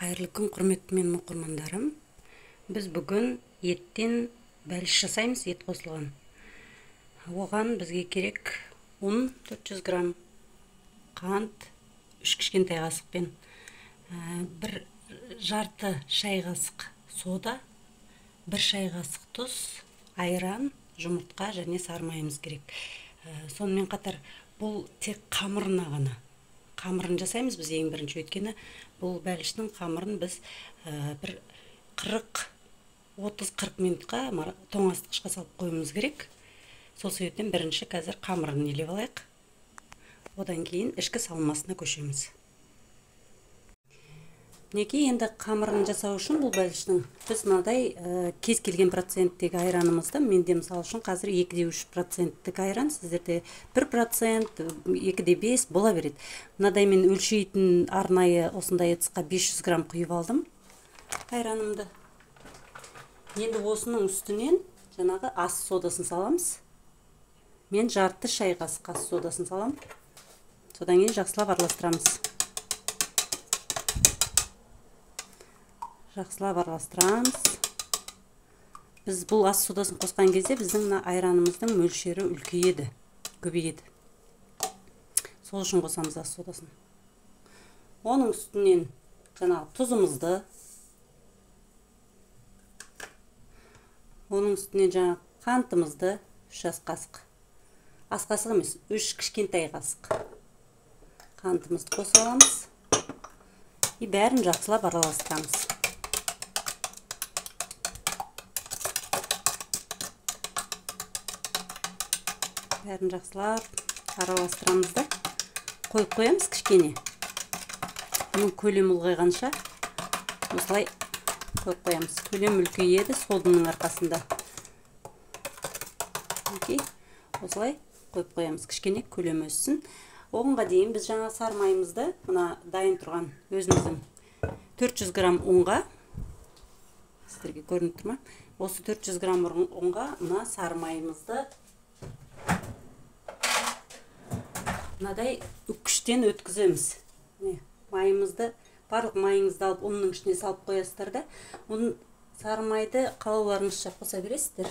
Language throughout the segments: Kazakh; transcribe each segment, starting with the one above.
Қайырлы күн, құрметті менің оқырмандарым. Біз бүгін еттен бәліш жасаймыз, ет қосылған. Оған бізге керек ұн 400 грамм, қант 3 кішкентай қасықпен, бір жарты шай қасық сода, бір шай қасық тұз, айран, жұмыртқа және сары майымыз керек. Сонымен қатар бұл тек қамырына ғана. Қамырын жасаймыз біз ең бірінші, өйткені бұл бәліштің қамырын біз бір 30-40 минутқа тоңазытқышқа салып қоюымыз керек. Сол себептен бірінші қазір қамырын илеп алайық. Одан кейін ішкі салмасына көшеміз. Мінекей, енді қамырын жасау үшін бұл бәліштің біз мынадай кез келген проценттегі айранымызды, менде мысалы үшін қазір 2,3%-тік айран, сіздерде 1%, 2,5 бола береді. Мынадай мен өлшейтін арнайы осындай ыдысқа 500 грамм құйып алдым айранымды. Енді осының үстінен жаңағы ас содасын саламыз. Мен жарты шай қасық ас содасын саламын. Содан кейін жақсылап араластырамыз. Жақсылап араластырамыз. Біз бұл ас содасын қосқан кезде біздің мына айранымыздың мөлшері үлкейеді, көбейеді. Сол үшін қосамыз ас содасын. Оның үстінен жаңағы тұзымызды, оның үстінен жаңағы қантымызды 3 ас қасық. Ас қасық емес, 3 кішкентай қасық. Қантымызды қосып аламыз. И бәрін жақсылап араластырамыз. Бәрін жақсылап араластырамыз да қойып қоямыз кішкене. Бұның көлемі ұлғайғанша осылай қойып қоямыз. Көлем үлкейеді соданың арқасында. Мінекей, осылай қойып қоямыз, кішкене көлемі өссін. Оғанға дейін біз жаңа сары майымызды мына дайын тұрған өзіміздің 400 грамм ұнға, сіздерге көрініп тұр ма? Осы 400 грамм ұнға мына сары майымызды мынадай үккіштен өткіземіз. Міне, майымызды, барлық майыңызды алып ұнның ішіне салып қоясыздар да, ұн сары майды қалауларыңызша қоса бересіздер.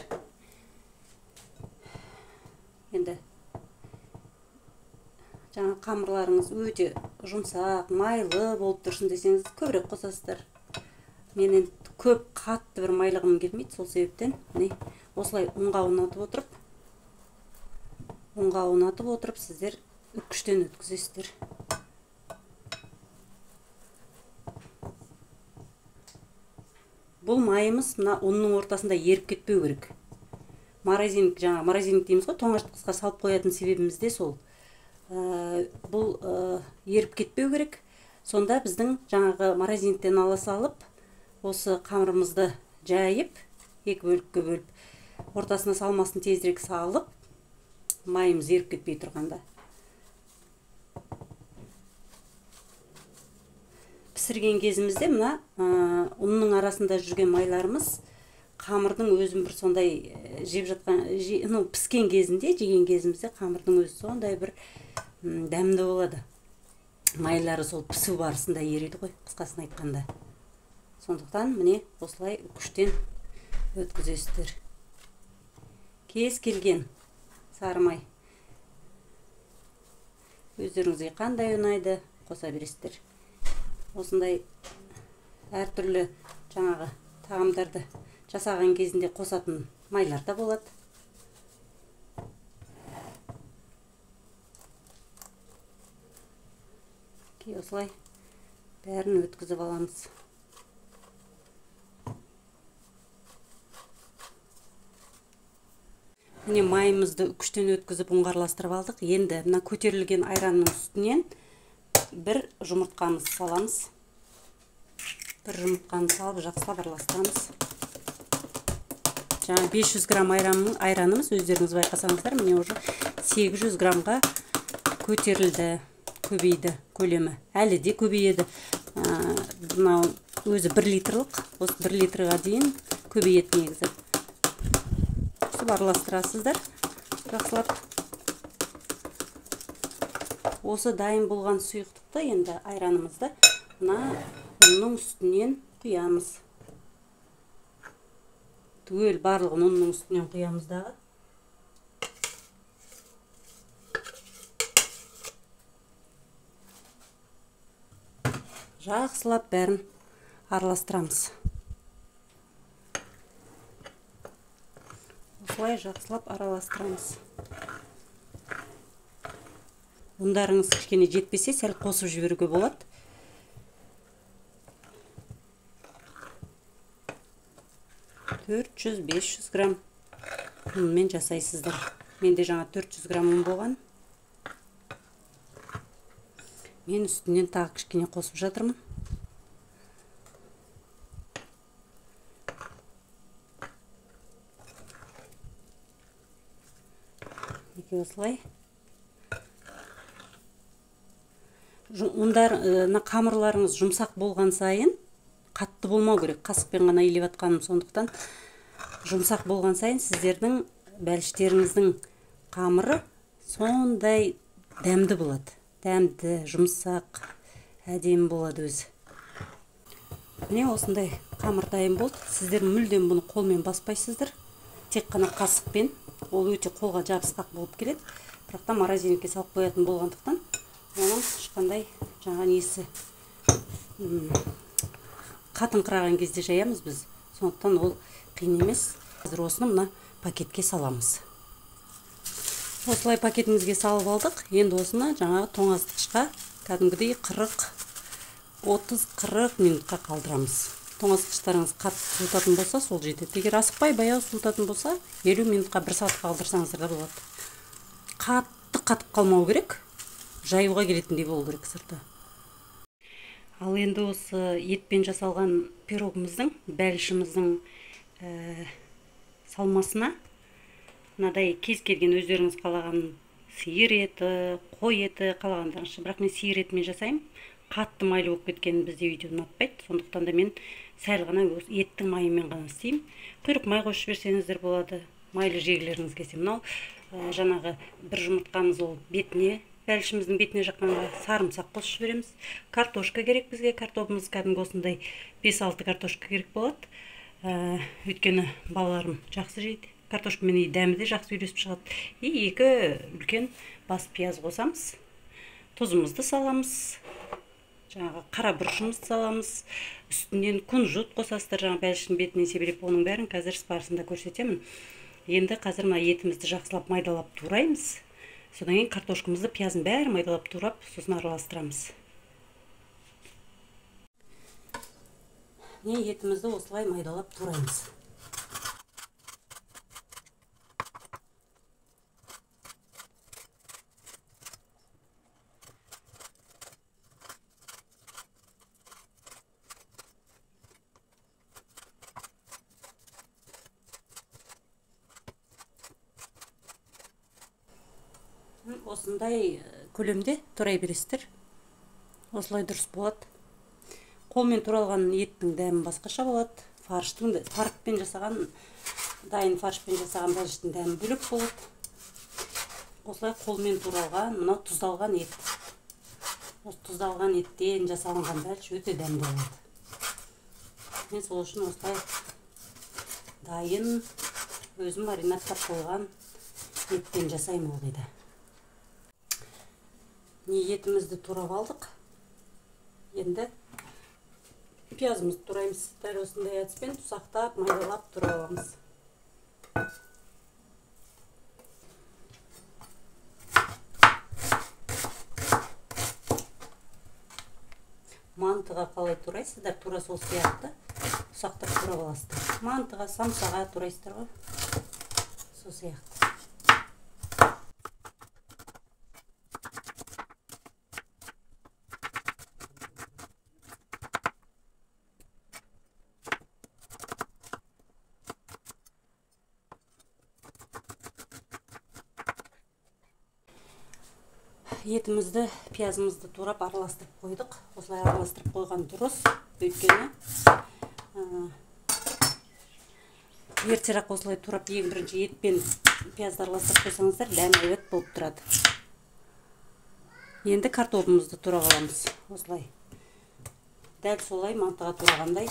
Енді жаңа қамырларыңыз өте жұмсақ, майлы болып тұрсын десеңіз көбірек қосасыздар. Мен енді көп қатты бір майлығым келмейді, сол себептен міне осылай ұнға ұнатып отырып, сіздер үккіштен өткізесіздер. Бұл майымыз мына ұнның ортасында еріп кетпеу керек. Морозильник, жаңа морозильник дейміз ғой, тоңазытқышқа салып қоятын себебіміз де сол. Бұл еріп кетпеу керек. Сонда біздің жаңағы морозильниктен ала салып, осы қамырымызды жайып, екі бөлікке бөліп, ортасына салмасын тезірек салып, майымыз еріп кетпей тұрғанда. Пісірген кезімізде мына ұнның арасында жүрген майларымыз қамырдың өзін бір сондай жеп жатқан, піскен кезінде, жеген кезімізде қамырдың өзі сондай бір дәмді болады. Майлары сол пісу барысында ериді ғой, қысқасын айтқанда. Сондықтан міне осылай үккіштен өткізесіздер. Кез келген сары май өздеріңізге қандай ұнайды қоса бересіздер. Осындай әртүрлі жаңағы тағамдарды жасаған кезінде қосатын майлар да болады. Осылай бәрін өткізіп аламыз. Міне майымызды үккіштен өткізіп ұнға араластырып алдық. Енді мына көтерілген айранның үстінен бір жұмыртқамызды саламыз. Бір жұмыртқаны салып жақсылап араластырамыз. Жаңа 500 грамм айранымыз, өздеріңіз байқасаңыздар, міне уже 800 граммға көтерілді, көбейді көлемі. Әлі де көбейеді. Мынау өзі 1 литрлік, осы 1 литрға дейін көбейеді негізі. Сөйтіп араластырасыздар жақсылап. Осы дайын болған сұйықтықты енді айранымызды мына Ұнның үстінен құямыз. Түгел барлығын ұнның үстінен құямыз дағы. Жақсылап бәрін араластырамыз. Осылай жақсылап араластырамыз. Ұндарыңыз кішкене жетпесе, сәл қосып жіберуге болады. 400-500 грамм ұнмен жасайсыздар. Менде жаңа 400 грамм ұн болған. Мен үстінен тағы кішкене қосып жатырмын. Мінекей осылай. Ұндар, қамырларыңыз жұмсақ болған сайын қатты болмау керек. Қасықпен ғана илеп жатқаным, сондықтан жұмсақ болған сайын сіздердің бәліштеріңіздің қамыры сондай дәмді болады. Дәмді, жұмсақ, әдемі болады өзі. Міне осындай қамыр дайын болды. Сіздер мүлдем бұны қолмен баспайсыздар. Тек қана қасықпен. Ол өте қолға жабысқақ болып келеді. Бірақ та морозильникке салып қоятын болғандықтан оның ешқандай жаңа несі қатыңқыраған кезде жаямыз біз. Сондықтан ол қиын емес. Қазір осыны мына пакетке саламыз. Осылай пакетімізге салып алдық. Енді осыны жаңағы тоңазытқышқа кәдімгідей 30-40 минутқа қалдырамыз. Тоңазытқыштарыңыз қатты суытатын болса, сол жетеді. Егер асықпай баяу суытатын болса, 50 минутқа 1 сағат қалдырсаңыздар да болады. Қатты қатып қалмау керек. Жаюға келетіндей болу керек сырты. Ал енді осы етпен жасалған пирогымыздың, бәлішіміздің салмасына мынадай кез келген өздеріңіз қалаған сиыр еті, қой еті қалағандарыңызша. Бірақ мен сиыр етімен жасаймын. Қатты майлы болып кеткенін бізде үйде ұнатпайды. Сондықтан да мен сәл ғана еттің майымен ғана істеймін. Құйрық май қосып жіберсеңіздер болады. Майлы жегілеріңіз келсе. Мынау жаңағы бір жұмыртқамыз, ол бетіне, бәлішіміздің бетіне жаққанға сарымсақ қосып жібереміз. Картошка керек бізге. Картопымыз кәдімгі осындай 5-6 картошка керек болады. Өйткені балаларым жақсы жейді. Картошкамен дәмі де жақсы үйлесіп шығады. И 2 үлкен бас пияз қосамыз. Тұзымызды саламыз. Жаңағы қара бұрышымызды саламыз. Үстінен күнжіт қосасыздар, жаңа бәліштің бетінен себелеп, оның бәрін қазір іс барысында көрсетемін. Енді қазір мына етімізді жақсылап майдалап тураймыз. Содан кейін картошкамызды, пиязын бәрін майдалап турап, сосын араластырамыз. Міне етімізді осылай майдалап тураймыз. Осындай көлемде турай бересіздер. Осылай дұрыс болады. Қолмен туралған еттің дәмі басқаша болады. Фарштың фаршпен жасаған, дайын фаршпен жасаған бәліштің дәмі бөлек болады. Осылай қолмен туралған, мынау тұздалған ет. Осы тұздалған еттен жасалынған бәліш өте дәмді болады. Мен сол үшін осылай дайын өзім маринадтап қойған еттен жасаймын ылғи да. Етімізді турап алдық. Енді пиязымызды тураймыз. Дәл осындай әдіспен ұсақтап, майдалап турап аламыз. Мантыға қалай турайсыздар, тура сол сияқты ұсақтап турап аласыздар. Мантыға, самсаға турайсыздар ғой, сол сияқты. Етімізді, пиязымызды турап араластырып қойдық. Осылай араластырып қойған дұрыс, өйткені ертерек осылай турап ең бірінші ет пен пиязды араластырып қойсаңыздар, дәмі әйбат болып тұрады. Енді картопымызды турап аламыз. Осылай Дәл солай мантыға турағандай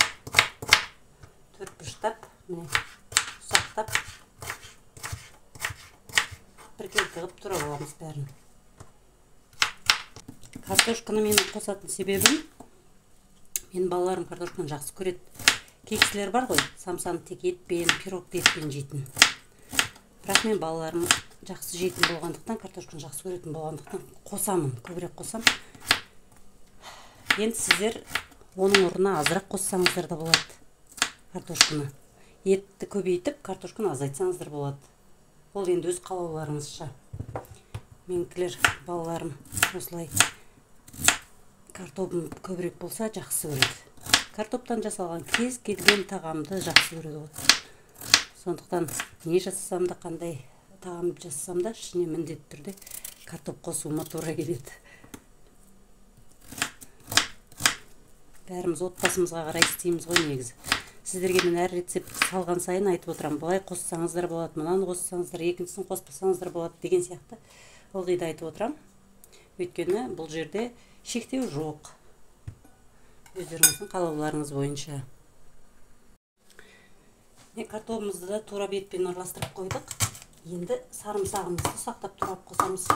төрт бұрыштап, міне ұсақтап біркелкі қылып турап аламыз бәрін. Картошканы мен қосатын себебім, менің балаларым картошканы жақсы көреді. Кей кісілер бар ғой, самсаны тек етпен, пирогты етпен жейтін. Бірақ мен балаларым жақсы жейтін болғандықтан, картошканы жақсы көретін болғандықтан қосамын, көбірек қосам. Енді сіздер оның орнына азырақ қоссаңыздар да болады картошканы. Етті көбейтіп, картошканы азайтсаңыздар болады. Ол енді өз қалауларыңызша. Менікілер, балаларым осылай картобым көбірек болса жақсы көреді. Картоптан жасалған кез келген тағамды жақсы көреді ғой. Сондықтан не жасасам да, қандай тағам жасасам да, ішіне міндетті түрде картоп қосуыма тура келеді. Бәріміз отбасымызға қарай істейміз ғой негізі. Сіздерге мен әр рецепт салған сайын айтып отырамын, былай қоссаңыздар болады, мынаны қоссаңыздар, екіншісін қоспасаңыздар болады деген сияқты ылғи да айтып отырамын. Өйткені бұл жерде шектеу жоқ. Өздеріңіздің қалауларыңыз бойынша. Картобымызды да турап етпен араластырып қойдық. Енді сарымсағымызды ұсақтап турап қосамыз.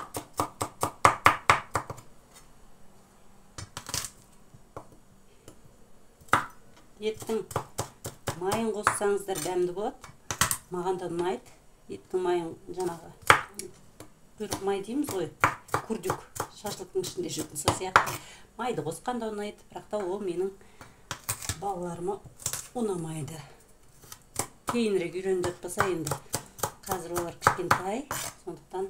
Еттің майын қоссаңыздар дәмді болады. Маған да ұнайды. Еттің майын, жаңағы құйрық май дейміз ғой, курдюк, шашлықтың ішінде жүретін сол сияқты. Майды қосқан да ұнайды, бірақ та ол менің балаларыма ұнамайды. Кейінірек үйреніп жатпаса енді, қазір олар кішкентай, сондықтан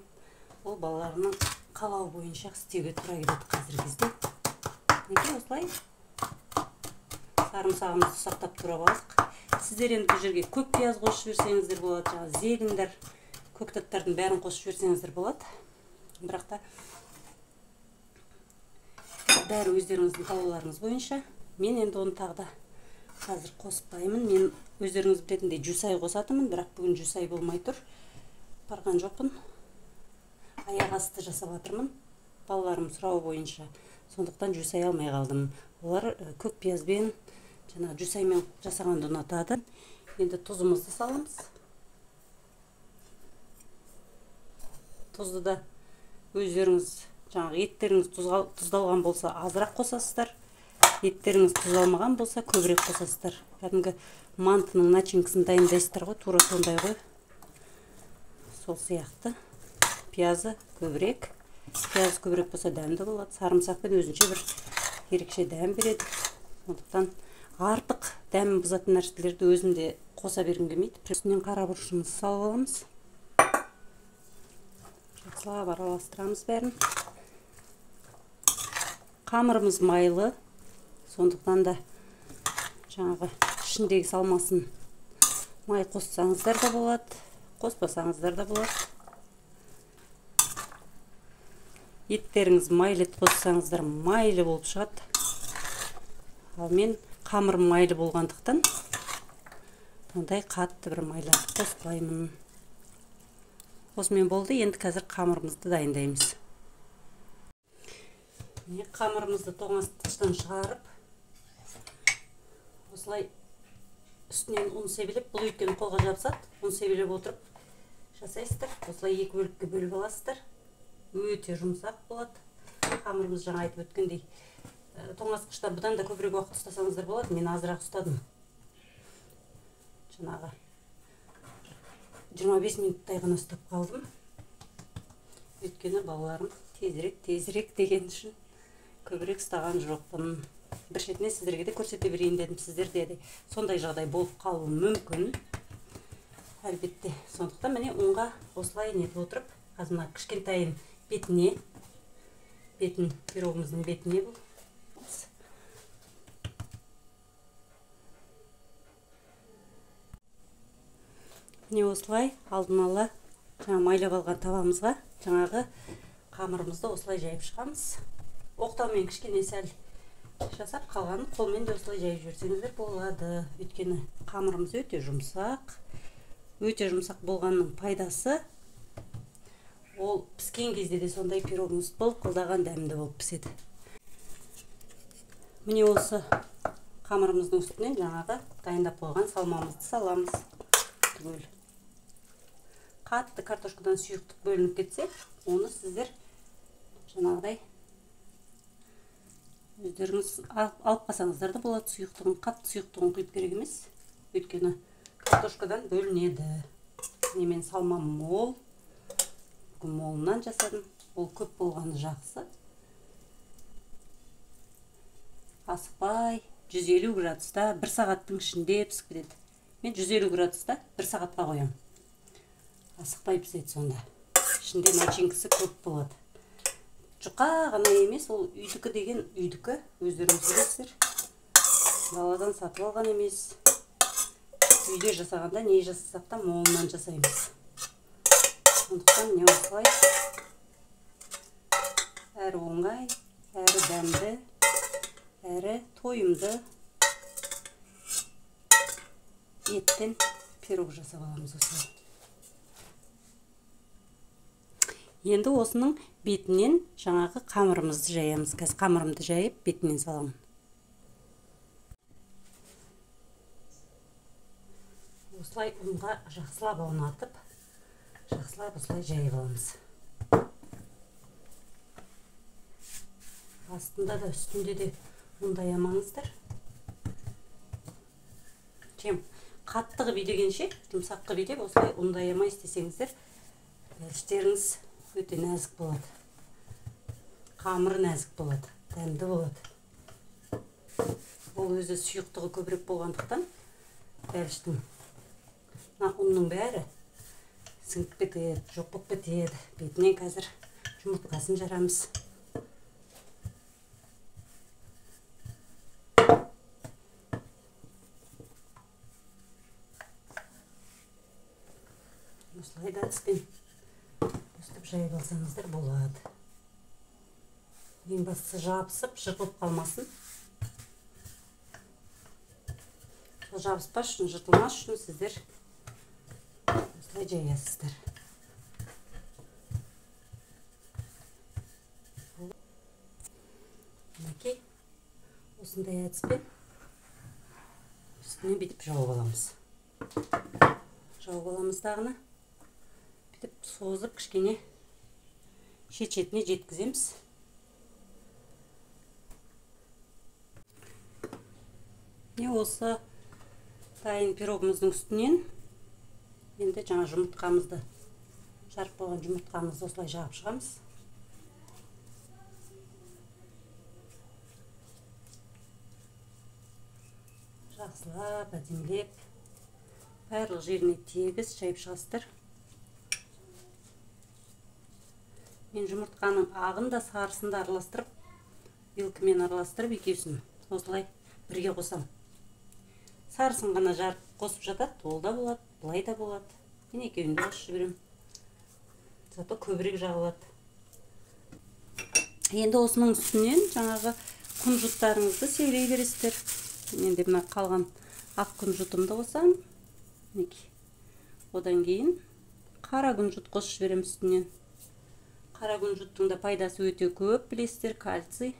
ол балаларының қалауы бойынша істеуге тура келеді қазіргі кезде. Мінекей осылай сарымсағымызды ұсақтап турап алдық. Сіздер енді бұл жерге көк пияз қосып жіберсеңіздер болады, жаңағы зелендер, көктаттардың бәрін қосып жіберсеңіздер болады. Бірақ та бәрі өздеріңіздің қалауларыңыз бойынша. Мен енді оны тағы да қазір қоспаймын. Мен өздеріңіз білетіндей жусай қосатынмын, бірақ бүгін жусай болмай тұр. Барған жоқпын. Аяқ асты жасап жатырмын балаларым сұрауы бойынша. Сондықтан жусай алмай қалдым. Олар көк пиязбен, жаңа жусаймен жасағанды ұнатады. Енді тұзымызды саламыз. Тұзды да өздеріңіз жаңағы еттеріңіз тұздалған болса азырақ қосасыздар. Еттеріңіз тұздалмаған болса көбірек қосасыздар. Кәдімгі мантының начинкасын дайындайсыздар ғой, тура сондай ғой. Сол сияқты пиязы көбірек. Пияз көбірек болса дәмді болады. Сарымсақпен өзінше бір ерекше дәм береді. Сондықтан артық дәмін бұзатын нәрселерді өзім де қоса бергім келмейді. Үстінен қара бұрышымызды салып аламыз. Жақсылап араластырамыз бәрін. Қамырымыз майлы, сондықтан да жаңағы ішіндегі салмасын май қоссаңыздар да болады, қоспасаңыздар да болады. Еттеріңіз майлы ет қоссаңыздар майлы болып шығады. Ал мен қамырым майлы болғандықтан ондай қатты бір майларды қоспаймын. Осымен болды. Енді қазір қамырымызды дайындаймыз. Міне қамырымызды тоңазытқыштан шығарып, осылай үстінен ұн себелеп, бұл өйткені қолға жабысады, ұн себелеп отырып жасайсыздар. Осылай екі бөлікке бөліп аласыздар. Өте жұмсақ болады. Қамырымыз жаңа айтып өткендей, тоңазытқышта бұдан да көбірек уақыт ұстасаңыздар болады. Мен азырақ ұстадым. Жаңағы 25 минуттай ғана ұстап қалдым. Өйткені балаларым тезірек, тезірек деген үшін көбірек ұстаған жоқпын. Бір шетінен сіздерге де көрсете берейін дедім. Сіздерде де сондай жағдай болып қалуы мүмкін. Әлбетте. Сондықтан міне ұнға осылай нетіп отырып, қазір мына кішкентайын бетіне, бетін, пирогымыздың бетіне бұл. Міне осылай алдын ала жаңа майлап алған табамызға жаңағы қамырымызды осылай жайып шығамыз. Оқтаумен кішкене сәл жасап, қалғанын қолмен де осылай жайып жіберсеңіздер болады. Өйткені қамырымыз өте жұмсақ. Өте жұмсақ болғанның пайдасы, ол піскен кезде де сондай пирогымыз былқылдаған дәмді болып піседі. Міне осы Қамырымыздың үстінен жаңағы дайындап қойған салмамызды саламыз. Түгел. Қатты картошкадан сұйықтық бөлініп кетсе, оны сіздер жаңағыдай өздеріңіз алып қалсаңыздар да болады. Сұйықтығын, қатты сұйықтығын құйып керек емес. Өйткені картошкадан бөлінеді. Мен салмам мол. Бүгін молынан жасадым. Ол көп болғаны жақсы. Асықпай 150 градуста 1 сағаттың ішінде пісіп кетеді. Мен 150 градуста 1 сағатқа қоямын. Асықпай піседі сонда. Ішінде начинкасы көп болады. Жұқа ғана емес, ол үйдікі деген үйдікі, өздеріңіз білесіздер. Даладан сатып алған емес. Үйде жасағанда не жасасақ та молынан жасаймыз. Сондықтан міне осылай әрі оңай, әрі дәмді, әрі тойымды еттен пирог жасап аламыз осылай. Енді осының бетінен жаңағы қамырымызды жаямыз. Қазір қамырымды жайып бетінен саламын. Осылай ұнға жақсылап аунатып, жақсылап осылай жайып аламыз. Астында да үстінде де ұнды аямаңыздар. Чем қатты қып илегенше, жұмсақ қып илеп, осылай ұнды аямай істесеңіздер, бәліштеріңіз өте нәзік болады. Қамыры нәзік болады, дәмді болады. Ол өзі сұйықтығы көбірек болғандықтан бәліштің мына ұнның бәрі сіңіп кетеді, жоқ болып кетеді. Бетінен қазір жұмыртқасын жарамыз. Осылай да әдіспен өстіп жайып алсаңыздар болады. Ең бастысы жабысып, жыртылып қалмасын. Сол жабыспас үшін, жыртылмас үшін сіздер осылай жаясыздар. Мінекей, осындай әдіспен үстіне бүйтіп жауып аламыз. Жауып аламыз дағыны. Бүйтіп созып кішкене шет-шетіне жеткіземіз. Міне осы дайын пирогымыздың үстінен енді жаңа жұмыртқамызды, жарып қойған жұмыртқамызды осылай жағып шығамыз. Жақсылап, әдемілеп, барлық жеріне тегіс жайып шығасыздар. Мен жұмыртқаның ағын да сарысын да араластырып, вилкамен араластырып екеуісін осылай бірге қосамын. Сарысын ғана жарып қосып жатады, ол да болады, былай да болады. Мен екеуін де қосып жіберемін. Зато көбірек жағылады. Енді осының үстінен жаңағы күнжұттарыңызды сейлей бересіздер. Мен де мына қалған ақ күнжұтымды қосамын. Мінекей. Одан кейін қара күнжұт қосып жіберемін үстінен. Қара күнжұттың да пайдасы өте көп, білесіздер, кальций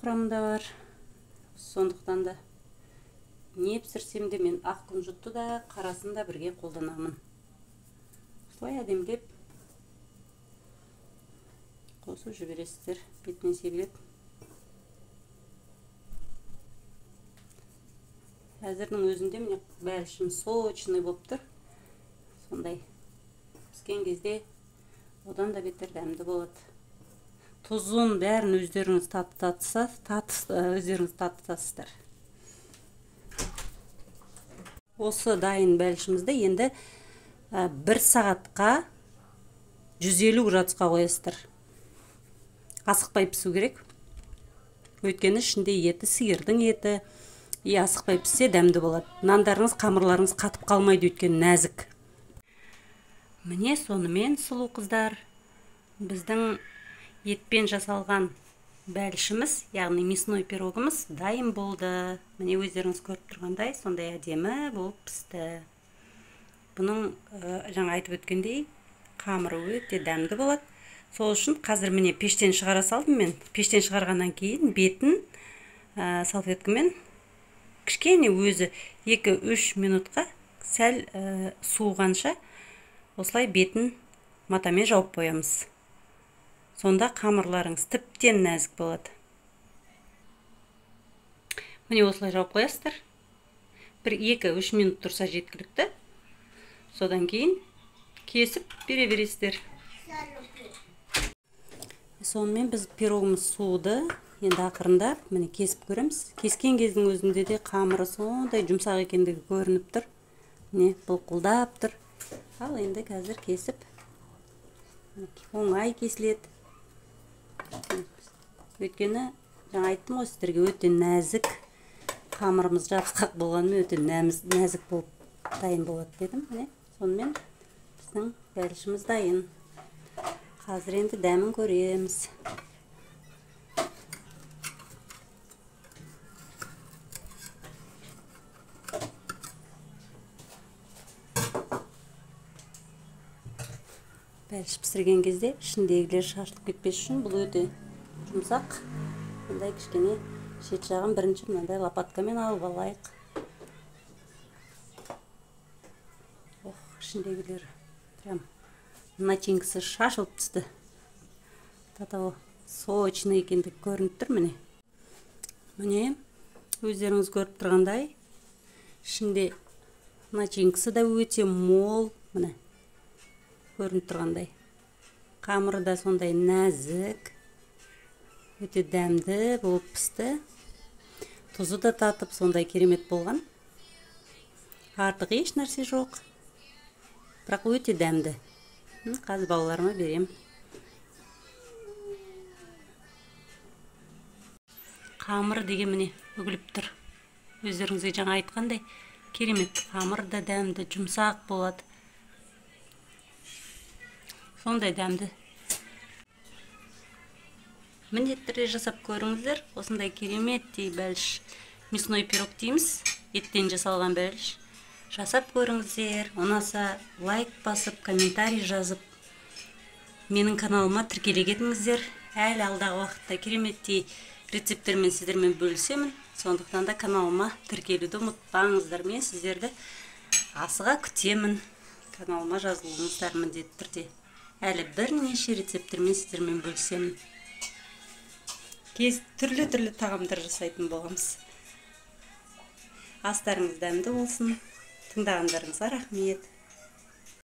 құрамында бар. Сондықтан да не пісірсем де мен ақ күнжұтты да, қарасын да бірге қолданамын. Осылай әдемілеп қосып жібересіздер, бетінен себілеп. Әзірдің өзінде міне бәлішім сочный болып тұр. Сондай піскен кезде одан да бетер дәмді болады. Тұзын бәрін өздеріңіз татысыздар. Осы дайын бәлішімізді енді 1 сағатқа 150 градусқа қоясыздар. Асықпай пісу керек. Өйткені ішінде еті, сиырдың еті. И асықпай піссе дәмді болады. Нандарыңыз, қамырларыңыз қатып қалмайды, өйткені нәзік. Міне сонымен сұлу қыздар, біздің етпен жасалған бәлішіміз, яғни мясной пирогымыз дайын болды. Міне өздеріңіз көріп тұрғандай, сондай әдемі болып пісті. Бұның жаңа айтып өткендей, қамыры өте дәмді болады. Сол үшін қазір міне пештен шығара салдым мен. Пештен шығарғаннан кейін бетін салфеткамен Кішкене өзі 2-3 минутқа сәл суығанша осылай бетін матамен жауып қоямыз. Сонда қамырларыңыз тіптен нәзік болады. Міне осылай жауып қоясыздар. Бір 2-3 минут тұрса жеткілікті. Содан кейін кесіп бере бересіздер. Сонымен біз пирогымыз суыды. Енді ақырындап міне кесіп көреміз. Кескен кездің өзінде де қамыры сондай жұмсақ екендігі көрініп тұр. Міне былқылдап тұр. Ал енді қазір кесіп оңай кесіледі. Өйткені жаңа айттым ғой сіздерге, өте нәзік қамырымыз жабысқақ болғанымен өте нәзік болып дайын болады дедім. Міне сонымен біздің бәлішіміз дайын. Қазір енді дәмін көреміз. Бәліш пісірген кезде ішіндегілер шашылып кетпес үшін бұл өте жұмсақ. Мындай кішкене шет жағын бірінші мынандай лопаткамен алып алайық. Ох, ішіндегілер прям начинкасы шашылып түсті. До того сочный екендігі көрініп тұр міне. Міне өздеріңіз көріп тұрғандай ішінде начинкасы да өте мол, міне көрініп тұрғандай. Қамыры да сондай нәзік, өте дәмді болып пісті. Тұзы да татып сондай керемет болған. Артық еш нәрсе жоқ, бірақ өте дәмді. Қазір балаларыма берем. Қамыр деген міне үгіліп тұр. Өздеріңізге жаңа айтқандай керемет қамыр да дәмді, жұмсақ болады. Сондай дәмді. Міндетті түрде жасап көріңіздер. Осындай кереметтей бәліш, мясной пирог дейміз, еттен жасалған бәліш. Жасап көріңіздер. Ұнаса лайк басып, комментарий жазып, менің каналыма тіркеле кетіңіздер. Әлі алдағы уақытта кереметтей рецепттермен сіздермен бөлісемін. Сондықтан да каналыма тіркелуді ұмытпаңыздар. Мен сіздерді асыға күтемін. Каналыма жазылыңыздар міндетті түрде. Әлі бірнеше рецепттермен сіздермен бөлісемін. Түрлі-түрлі тағамдар жасайтын боламыз. Астарыңыз дәмді болсын. Тыңдағандарыңызға рахмет.